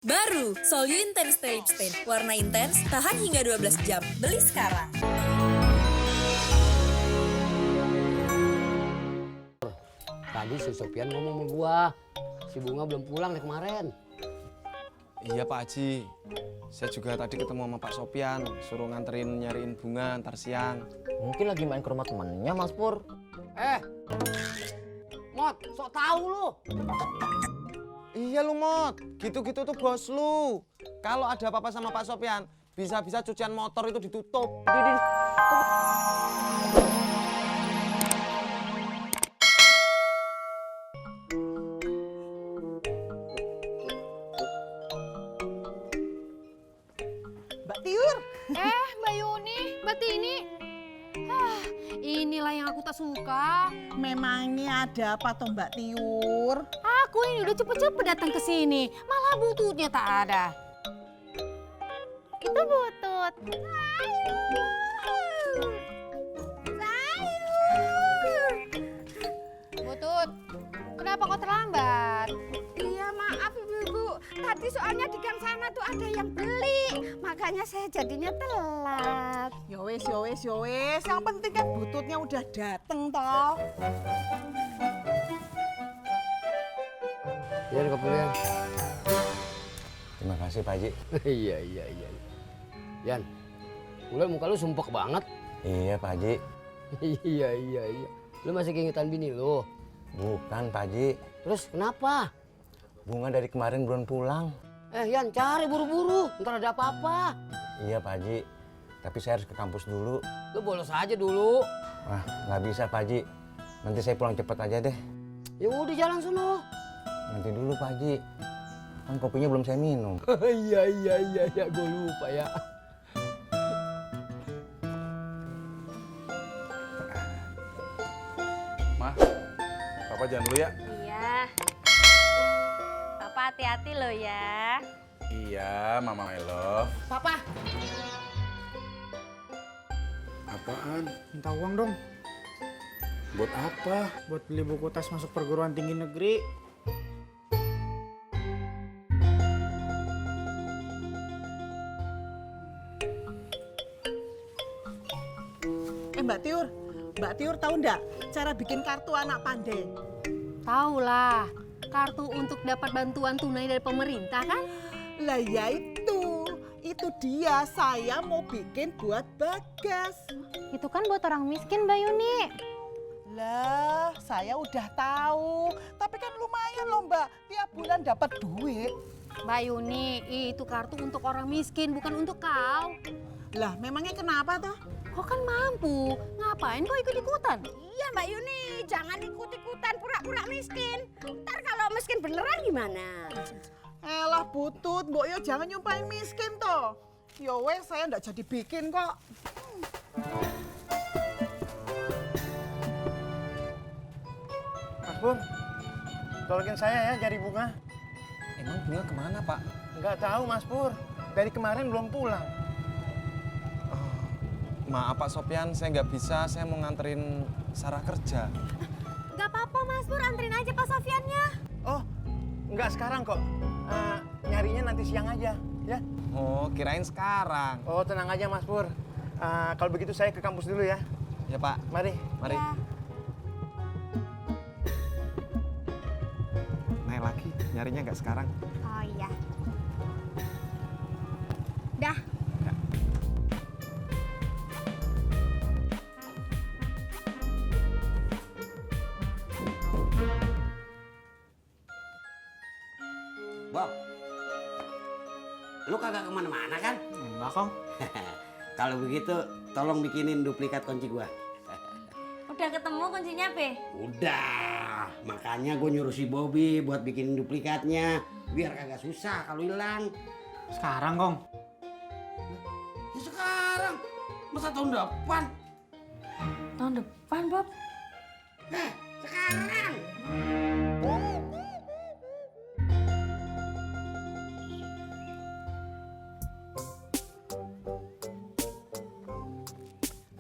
Baru, Solyu Intense Lip Stain. Warna intens, tahan hingga 12 jam. Beli sekarang. Tadi si Sofian ngomong sama gua, si Bunga belum pulang dari kemarin. Iya Pak Haji, saya juga tadi ketemu sama Pak Sofian, suruh nganterin nyariin Bunga ntar siang. Mungkin lagi main ke rumah temennya, Mas Pur. Mot, sok tahu lu. Iya lu Mot, gitu-gitu tuh bos lu. Kalau ada apa-apa sama Pak Sofian, bisa-bisa cucian motor itu ditutup. Mbak Tiur. Mbak Yuni, Mbak Tini. Inilah yang aku tak suka. Memangnya ada apa toh Mbak Tiur? Aku ini udah cepet-cepet datang ke sini, malah bututnya tak ada. Itu butut. Sayur. Butut, kenapa kau terlambat? Iya maaf ibu-ibu, tadi soalnya di gang sana tuh ada yang beli, makanya saya jadinya telat. Yowes. Yang penting kan bututnya udah dateng toh. Yan, kopinya. Terima kasih, Pak Haji. Iya. Yan, mulai muka lu sumpek banget. Iya, Pak Haji. Iya. Lu masih keingetan bini lu? Bukan, Pak Haji. Terus kenapa? Bunga dari kemarin belum pulang. Yan, cari buru-buru, ntar ada apa-apa. Iya, Pak Haji. Tapi saya harus ke kampus dulu. Lu bolos aja dulu. Wah, nggak bisa, Pak Haji. Nanti saya pulang cepet aja deh. Ya udah jalan sono. Nanti dulu, Pak Haji. Kan kopinya belum saya minum. Iya, gue lupa ya. Ma, Papa jalan dulu ya. Iya. Papa hati-hati loh ya. Iya, Mama my love. Papa, Apaan? Minta uang dong, Buat apa? buat beli buku tas masuk perguruan tinggi negeri. Mbak Tiur tahu ndak cara bikin kartu anak pandai? Taulah, kartu untuk dapat bantuan tunai dari pemerintah kan? Lah ya itu dia saya mau bikin buat Bagas. Itu kan buat orang miskin, Mbak Yuni. Lah, saya udah tahu. Tapi kan lumayan loh Mbak, tiap bulan dapat duit. Mbak Yuni, itu kartu untuk orang miskin, bukan untuk kau. Lah, memangnya kenapa toh? Kau kan mampu, ngapain kau ikut-ikutan? Iya Mbak Yuni, jangan ikut-ikutan pura-pura miskin. Ntar kalau miskin beneran gimana? Elah butut, Mbok yo jangan nyumpahin miskin toh. Yo wes saya ndak jadi bikin kok. Mas Pur, tolongin saya ya cari Bunga. Emang Bunga kemana Pak? Nggak tahu Mas Pur, dari kemarin belum pulang. Maaf Pak Sofian, saya nggak bisa, saya mau nganterin Sarah kerja. Gak apa-apa Mas Pur, anterin aja Pak Sofiannya. Oh, nggak sekarang kok. Nyarinya nanti siang aja, ya. Oh, kirain sekarang. Oh, tenang aja Mas Pur. Kalau begitu saya ke kampus dulu ya. Ya Pak, Mari. mari. Naik lagi, nyarinya nggak sekarang. Oh iya. Dah. Bob, lu kagak kemana-mana kan? Enggak, Kong. Kalau begitu, tolong bikinin duplikat kunci gua. Udah ketemu kuncinya, Be? Udah, makanya gue nyuruh si Bobby buat bikinin duplikatnya. Biar kagak susah kalau hilang. Sekarang, Kong. Ya sekarang, masa tahun depan? Tahun depan, Bob. Sekarang.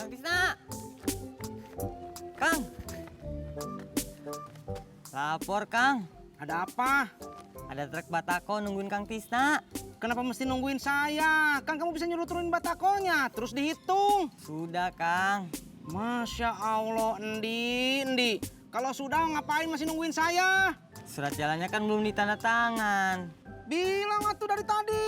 Kang Tisna. Kang. Lapor, Kang. Ada apa? Ada truk batako nungguin Kang Tisna. Kenapa mesti nungguin saya? Kan kamu bisa nyuruh turunin batakonya, terus dihitung. Sudah, Kang. Masya Allah, Endi. Kalau sudah ngapain masih nungguin saya? Surat jalannya kan belum ditanda tangan. Bilang atuh dari tadi.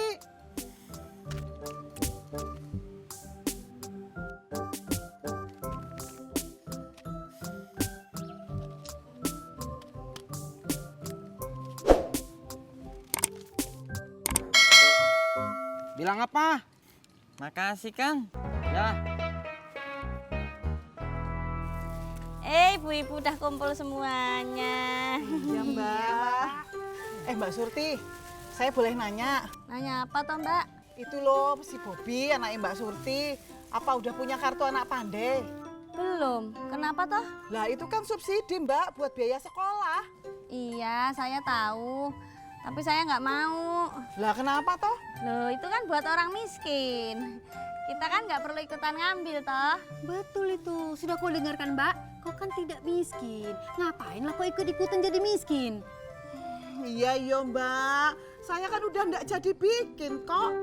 Bilang apa? Makasih, Kang. Ya. Ibu-ibu udah kumpul semuanya. Ya Mbak. Mbak Surti, saya boleh nanya? Nanya apa toh Mbak? Itu loh si Bobby anaknya Mbak Surti, apa udah punya kartu anak pandai? Belum. Kenapa toh? Lah itu kan subsidi Mbak buat biaya sekolah. Iya, saya tahu. Tapi saya nggak mau. Lah kenapa toh? Loh, itu kan buat orang miskin. Kita kan nggak perlu ikutan ngambil toh. Betul itu. Sudah kau dengarkan, Mbak? Kau kan tidak miskin. Ngapain lah kau ikut-ikutan jadi miskin? Iya Mbak, saya kan udah nggak jadi bikin kok.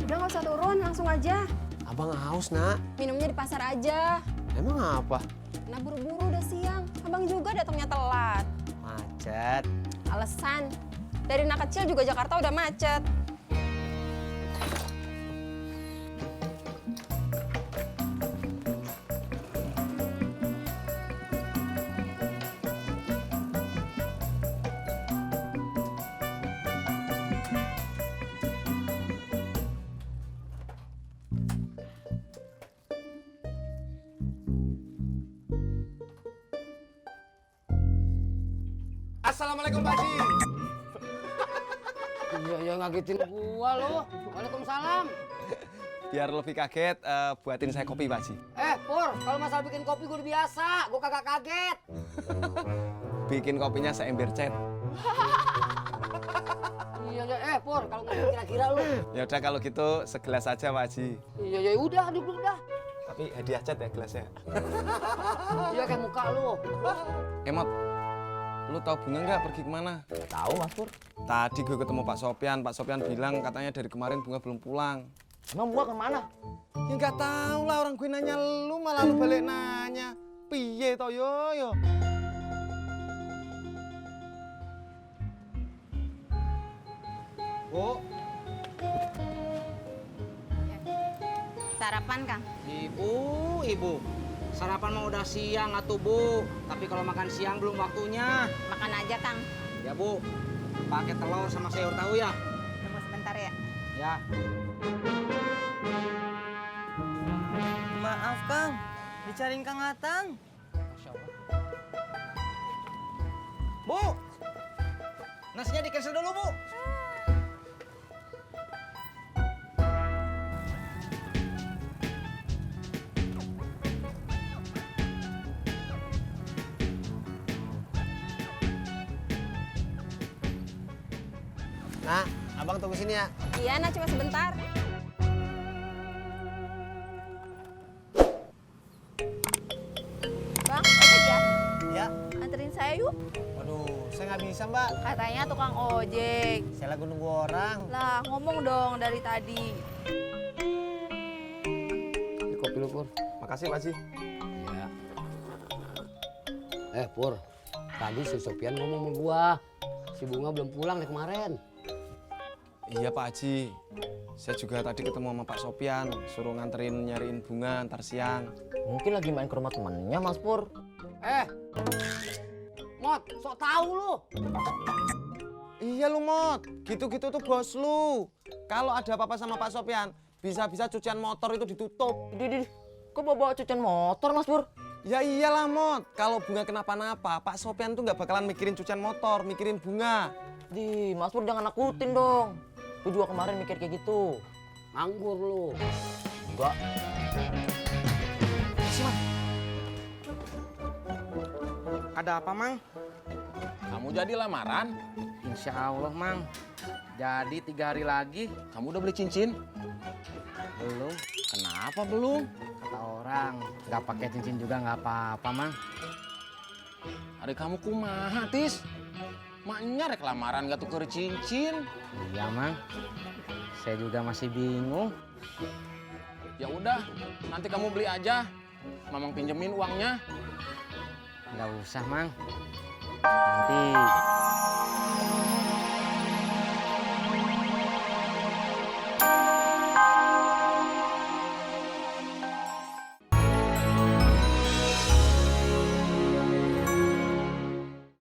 Udah nggak usah turun, langsung aja. Abang haus, Nak. Minumnya di pasar aja. Emang apa? Nah buru-buru udah siang. Abang juga datangnya telat. Macet. Alasan. Dari anak kecil juga Jakarta udah macet. Assalamualaikum, Pak Haji. Iya, ngagetin gua lo. Waalaikumsalam. Biar lebih kaget, buatin saya kopi, Pak Haji. Pur, kalau masalah bikin kopi gue udah biasa. Gue kagak kaget. Bikin kopinya seember cat. Iya, Pur, kalau ngomong kira-kira lu. Ya udah kalau gitu segelas aja, Pak Haji. Iya, udah, duduk dah. Tapi hadiah cat ya gelasnya. Iya, kayak muka lu. Emot, lu tahu Bunga nggak pergi kemana? Tahu, Mas Pur. Tadi gue ketemu Pak Sopyan. Pak Sopyan bilang katanya dari kemarin Bunga belum pulang. Emang Bunga kemana? Ya nggak tahu lah, orang gue nanya lu malah lu balik nanya. Piye toh yo? Bu, Sarapan, Kang. Ibu. Sarapan mau udah siang atuh, Bu. Tapi kalau makan siang belum waktunya. Makan aja, Kang. Ya, Bu. Pakai telur sama sayur tahu ya. Tunggu sebentar ya. Ya. Maaf, Kang. Dicariin Kang Atang. Bu. Nasinya di-cancel dulu, Bu. Nah, abang tunggu sini ya. Iya, nah cuma sebentar. Bang, ojek ya? Ya. Anterin saya yuk. Waduh, saya nggak bisa, Mbak. Katanya tukang ojek. Saya lagi nunggu orang. Lah, ngomong dong dari tadi. Ini kopi lu, Pur. Makasih, Pak Haji. Iya. Pur. Tadi si Sopyan ngomong sama gua. Si Bunga belum pulang dari kemarin. Iya, Pak Haji. Saya juga tadi ketemu sama Pak Sopyan, suruh nganterin nyariin Bunga ntar siang. Mungkin lagi main ke rumah temannya, Mas Pur. Mot, sok tahu lu. Iya lu, Mot. Gitu-gitu tuh bos lu. Kalau ada apa-apa sama Pak Sopyan, bisa-bisa cucian motor itu ditutup. Kok bawa cucian motor, Mas Pur? Ya iyalah, Mot. Kalau Bunga kenapa-napa, Pak Sopyan tuh nggak bakalan mikirin cucian motor, mikirin Bunga. Mas Pur jangan nakutin dong. Gue juga kemarin mikir kayak gitu. Nganggur lu. Enggak. Ada apa, Mang? Kamu jadi lamaran? Insya Allah, Mang. Jadi 3 hari lagi. Kamu udah beli cincin? Belum. apa-apa belum? Kata orang, nggak pakai cincin juga nggak apa-apa, Mang. Hari kamu kumaha, Tis? Maknya rek lamaran gak tuker cincin. Iya, Mang. Saya juga masih bingung. Ya udah, nanti kamu beli aja. Mamang pinjemin uangnya. Nggak usah, Mang. Nanti